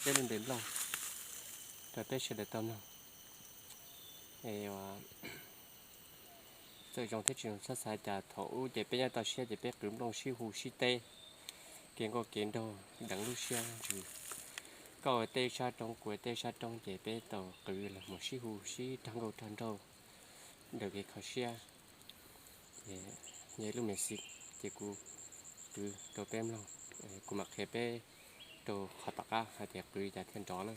peb lub npe nplooj rau peb sawv daws tau mloog. Es txawm zoo thiab tsis zoo txhob xav cas, thaum ub ces peb nyob toj siab ces peb qwv nplooj sib hu sib teb, kev nkauj kev nraug deev lub siab ntsis. Koj ua tej sab roob, kuv ua tej sab roob ces peb tau qwv los mus sib hu sib rag nkauj rag nraug daws kev kho siab. Yog lub me xi ces kuv qwv rau peb mloog, kuv mam qhia peb rau qhov tom qab hais tias qwv cas thiaj nrov na.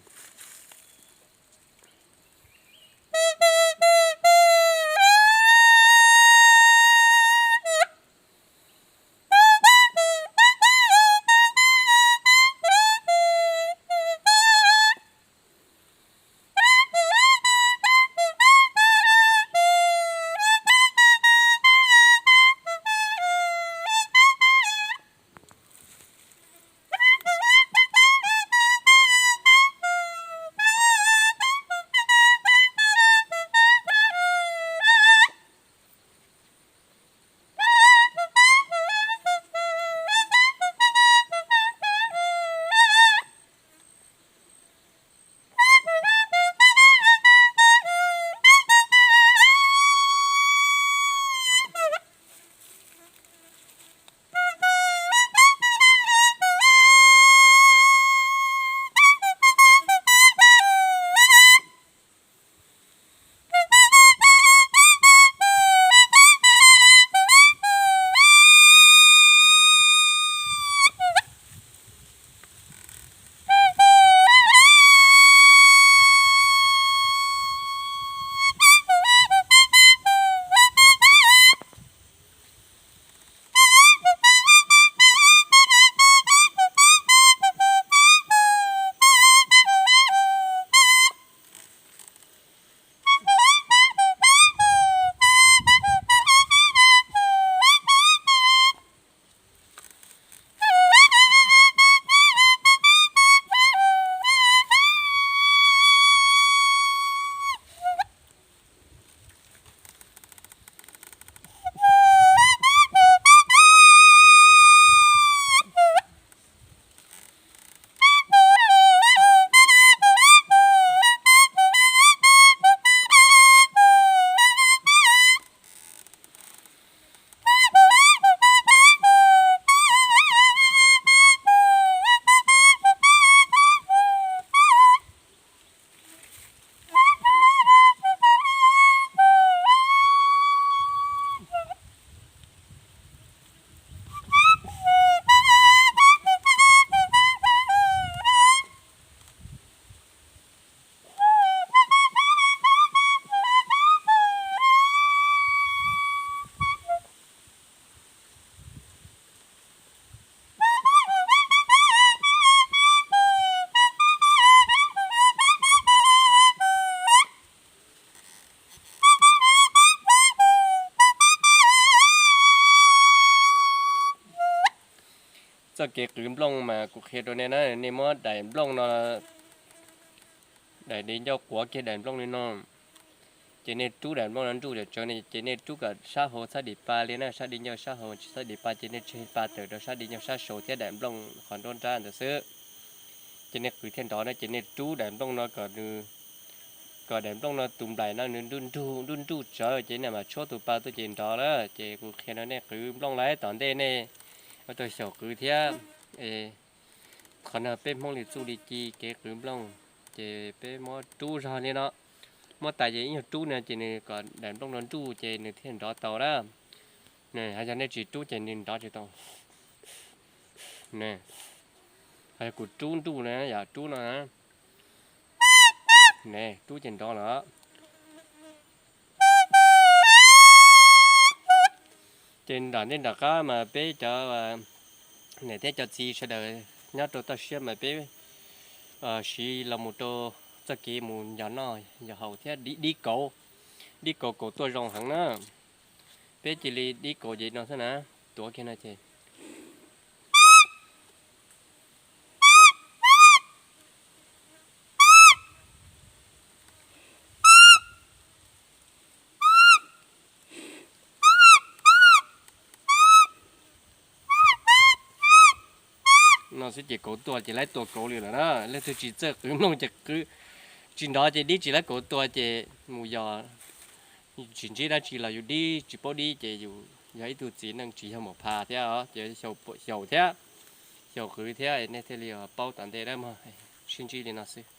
Txoj kev qwv nplooj mas kuv qhia rau nej na, nej muab daim nplooj no, daim di ncauj quav kiag daim nplooj li no, ces nej rub daim nplooj no nruj cov tsawv, ces nej rub kom sab hauv txhab dim pa li na, sab di ncauj sab hauv tsis txhab dim pa, ces nej tseg pa tawm rau sab di ncauj sab saud thiab daim nplooj qhov nruab nrab ntawd xwb. Ces nej qwv thiaj nrov na, ces nej rub daim nplooj no kom nws, kom daim nplooj no tus nplaim no nws nruj nruj nruj nruj tsawv, ces nej mam tshuab tus pa tuaj ces nrov lawm. Ces kuv qhia rau nej qwv nplooj lawm, tom ntej nej ua tau xyaum qwv thiab. Qhov no peb Hmoob li txuj li ci kev qwv nplooj, ces peb muab rub zog li no, muab tais ces ib nyuag rub no ces nws kom daim nplooj no nruj ces nws thiaj nrov tau na. Hais yog nej tsis rub ces nws nrov tsis tau. Hais yog kuv rub nruj na, yog rub no na, ne rub ces nrov lawm. Ces nram ntej nram qab mas peb cov niam thiab cov txiv sawv daws nyob rau toj siab mas peb siv los mus rau txoj kev mus yos noj yos haus thiab dib kauv, dib kauv kauv tuaj zoo heev na. Peb cia li dib kauv ces no xwb na, tuav kiag no ces No xwb ces kauv tuag ces laib tua kauv li lawm na. Leej twg tsis txawj qwv mloog ces qwv, tsis nrov ces dib, tsis laib kauv tua ces mus yos, tsis ntsib dab tsi los yus dib tsis paub dib ces yus yog ib tug txiv neej tsis yog mos pha thiab os, ces xyaum thiab, xyaum qwv thiab nej thiaj li paub tom ntej dab mog. Sib ntsib li no xwb.